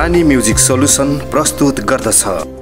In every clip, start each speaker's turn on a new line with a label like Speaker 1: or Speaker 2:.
Speaker 1: रानी music solution प्रस्तुत गर्दछ।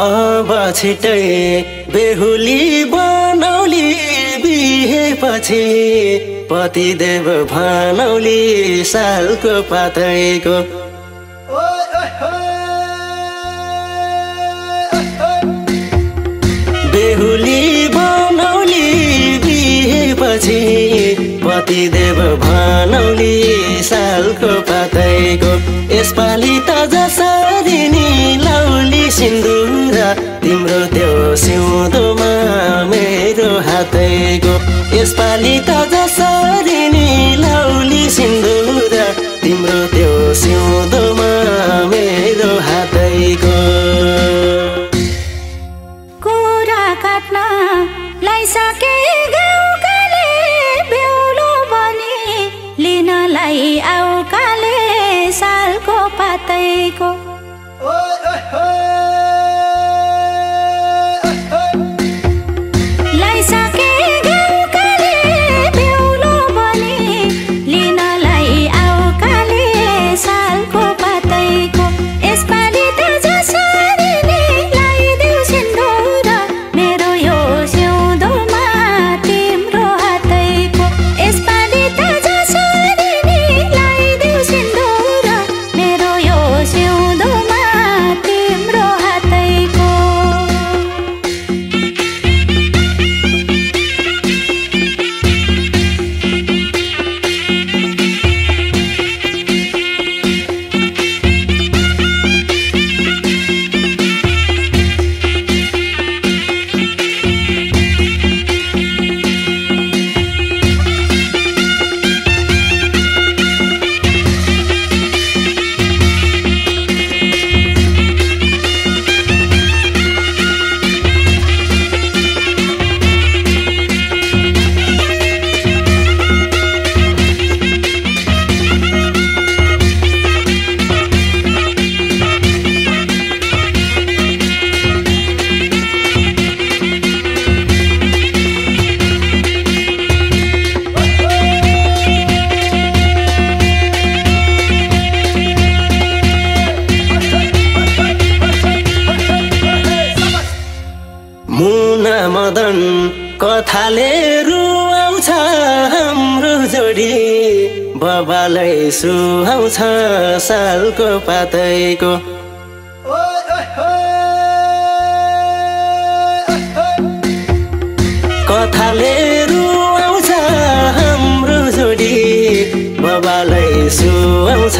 Speaker 2: अब छिटै बेहुली बनौली बिहेपछि पतिदेव भनौली सालको पातैको बेहुली बनौली बिहेपछि पतिदेव भनौली सालको पातैको यसपालि त जसरी नि लौली सिन्दुर तिम्रो त्यो सिउँदोमा मेरो हातैको यसपालि त जसरी नि लौली सिन्दुर तिम्रो त्यो सिउँदोमा मेरो हातैको
Speaker 3: कुरा काट्न लाइसके गाउँकाले बेहुलो बनी लिनलाई आउकाले सालको पातैको लाइसके गाउँकाले बेहुलो बनी लिनलाई आउकाले सालको पातैको यसपालि त जसरी नि लाइदेऊ सिन्दुर मेरो यो सिउँदोमा तिम्रो हातैको यसपालि त जसरी नि लाइदेऊ सिन्दुर मेरो यो सिउँदोमा तिम्रो हातैको
Speaker 2: मुना मदन कथाले रुवाउँछ हाम्रो जोडी बबालै सुहाउँछ सालको पातैको कथाले रुवाउँछ हाम्रो जोडी बबालै सुहाउँछ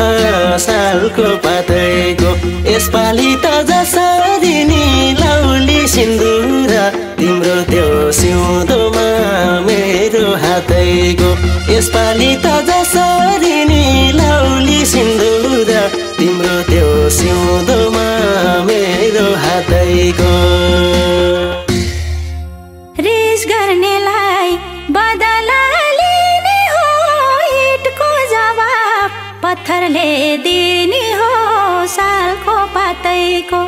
Speaker 2: सालको पातैको यसपालि त जसरी नि लौली सिन्दुर तिम्रो त्यो सिउँदोमा मेरो हातैको यसपालि त जसरी नि लौली सिन्दुर तिम्रो त्यो सिउँदोमा मेरो हातैको
Speaker 3: रिस गर्नेलाई बदला पत्थरले दिने हो सालको पातैको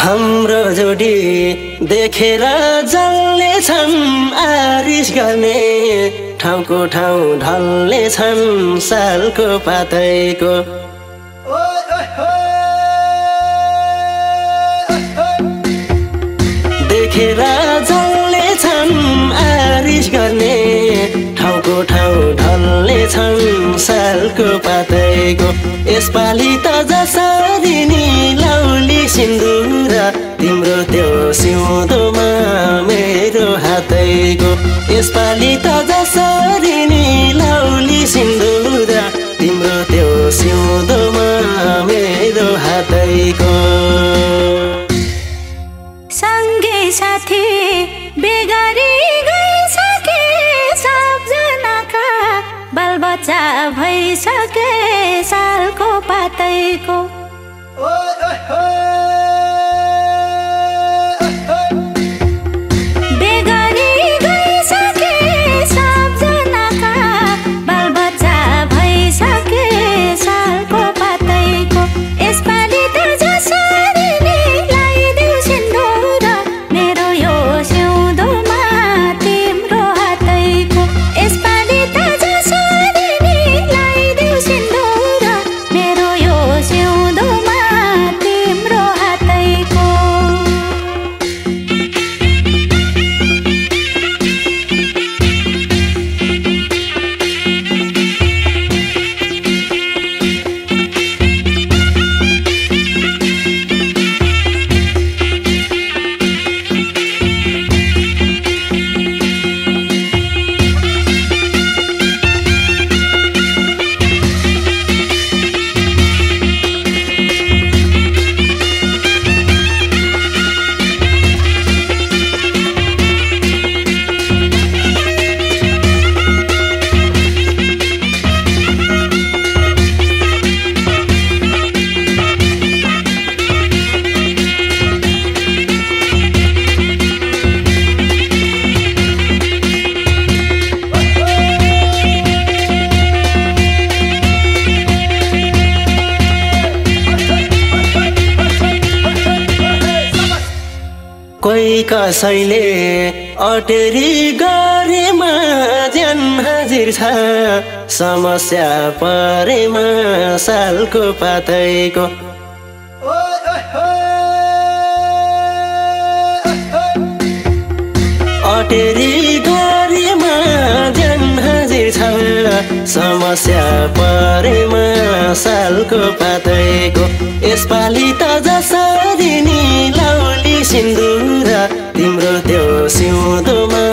Speaker 2: हाम्रो जोडी देखेर जल्ने छन् आरिस गर्ने ठाउँको ठाउँ ढल्ने छन् सालको पातैको देखेर जल्ने छन् आरिस गर्ने ठाउँको ठाउँ ढल्ने छन् सालको पातैको यसपालि त जसरी नि लौली सिन्दुर तिम्रो त्यो सिउँदोमा मेरो हातैको यसपालि त जसरी नि लौली सिन्दुर तिम्रो त्यो सिउँदोमा मेरो हातैको
Speaker 3: सँगै साथी बेगरी गइसके सबजनाका बालबच्चा भइसके सालको पातैको बेगरी गइसके सबजनाका बालबच्चा भइसके सालको पातैको यसपालि त जसरी नि लाइदेऊ सिन्दुर मेरो यो सिउँदोमा तिम्रो हातैको यसपालि त जसरी नि लाइदेऊ सिन्दुर मेरो यो सिउँदोमा तिम्रो हातैको
Speaker 2: कोही कसैले अटेरी गरेमा ज्यान हाजिर छ समस्या परेमा सालको पातैको अटेरी गरेमा ज्यान हाजिर छ समस्या परेमा सालको पातैको यसपालि त जसरी नि लाउली सिन्दुर तिम्रो त्यो सिउँदोमा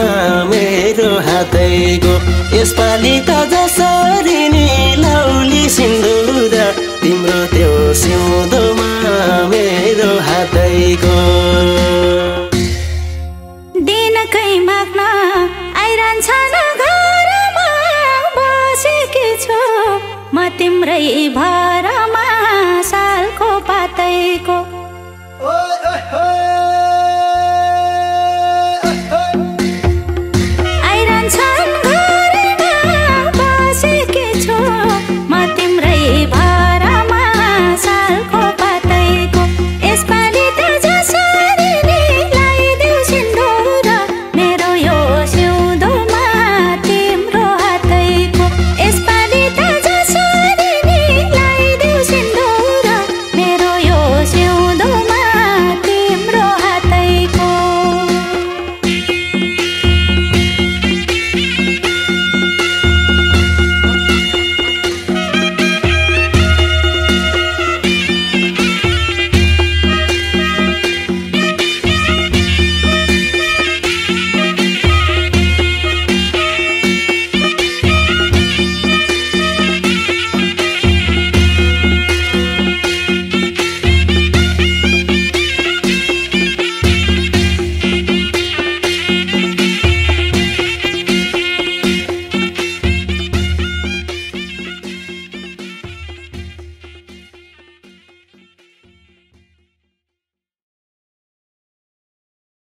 Speaker 2: मेरो हातैको यसपालि त जसरी नि लाउली सिन्दुर तिम्रो त्यो सिउँदोमा मेरो हातैको
Speaker 3: दिनकै माग्न आइरहन्छ न घरमा बसेकी छु म तिम्रै भरमा सालको पातैको आइरहन्छन् घरमा बसेकी छु म तिम्रै भरमा सालको पातैको यसपालि त जसरी नि लाइदेऊ सिन्दुर मेरो यो सिउँदोमा तिम्रो हातैको यसपालि त जसरी नि लाइदेऊ सिन्दुर मेरो यो सिउँदोमा तिम्रो हातैको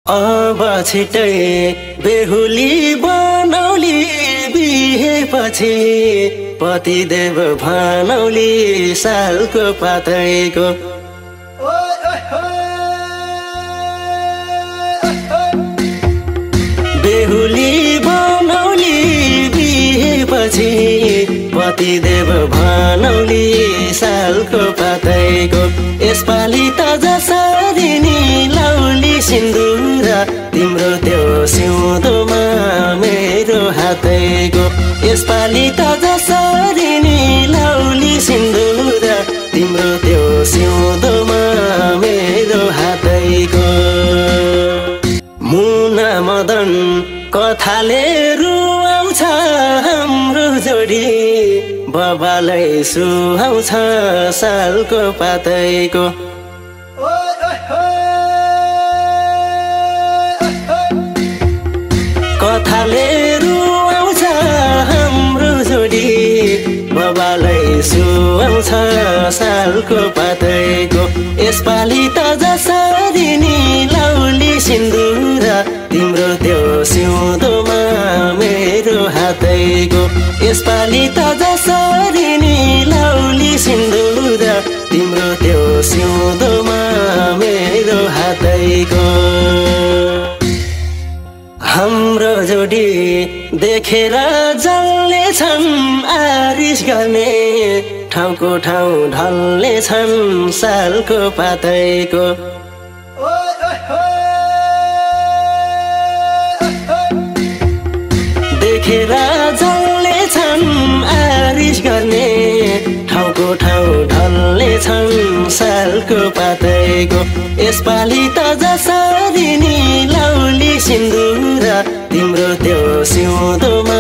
Speaker 2: अब छिटै बेहुली बनौली बिहेपछि पतिदेव भनौली सालको पातैको बेहुली बनौली बिहेपछि पतिदेव भनौली सालको पातैको यसपालि त जसरी नि लाउली सिन्दुर तिम्रो त्यो सिउँदोमा मेरो हातैको यसपालि त जसरी नि लाउली सिन्दुर तिम्रो त्यो सिउँदोमा मेरो हातैको मुना मदन कथाले रुवाउँछ हाम्रो जोडी बबालाई सुहाउँछ सालको पातैको कथाले रुवाउँछ हाम्रो जोडी बबालाई सुहाउँछ सालको पातैको यसपालि त जसरी नि लाउली सिन्दुर तिम्रो त्यो सिउँदोमा मेरो हातैको यसपालि त जसरी नि लाउली सिन्दुर तिम्रो त्यो सिउँदोमा मेरो हातैको हाम्रो जोडी देखेर जल्ने छन् आरिस गर्ने ठाउँको ठाउँ ढल्ने छन् सालको पातैको देखेर जल्ने छन् आरिस गर्ने ठाउँको ठाउँ ढल्ने छन् सालको पातैको यसपालि त जसरी नि लाउली सिन्दुर तिम्रो त्यो सिउँदोमा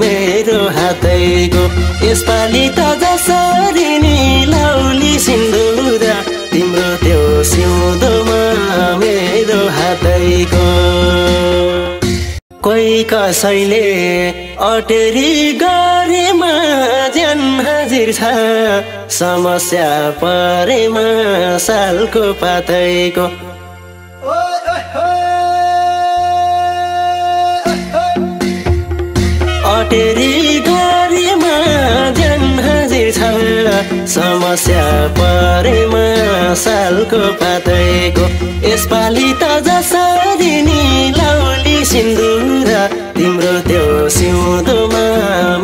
Speaker 2: मेरो हातैको यसपालि त जसरी नि लाउली सिन्दुर तिम्रो त्यो सिउँदोमा मेरो हातैको कोही कसैले अटेरी गरेमा ज्यान हाजिर छ समस्या परेमा सालको पातैको अटेरी गरेमा ज्यान हाजिर छ समस्या परेमा सालको पातैको यसपालि त जसरी नि लाउली सिन्दुर तिम्रो त्यो सिउँदोमा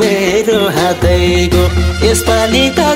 Speaker 2: मेरो हातैको यसपालि त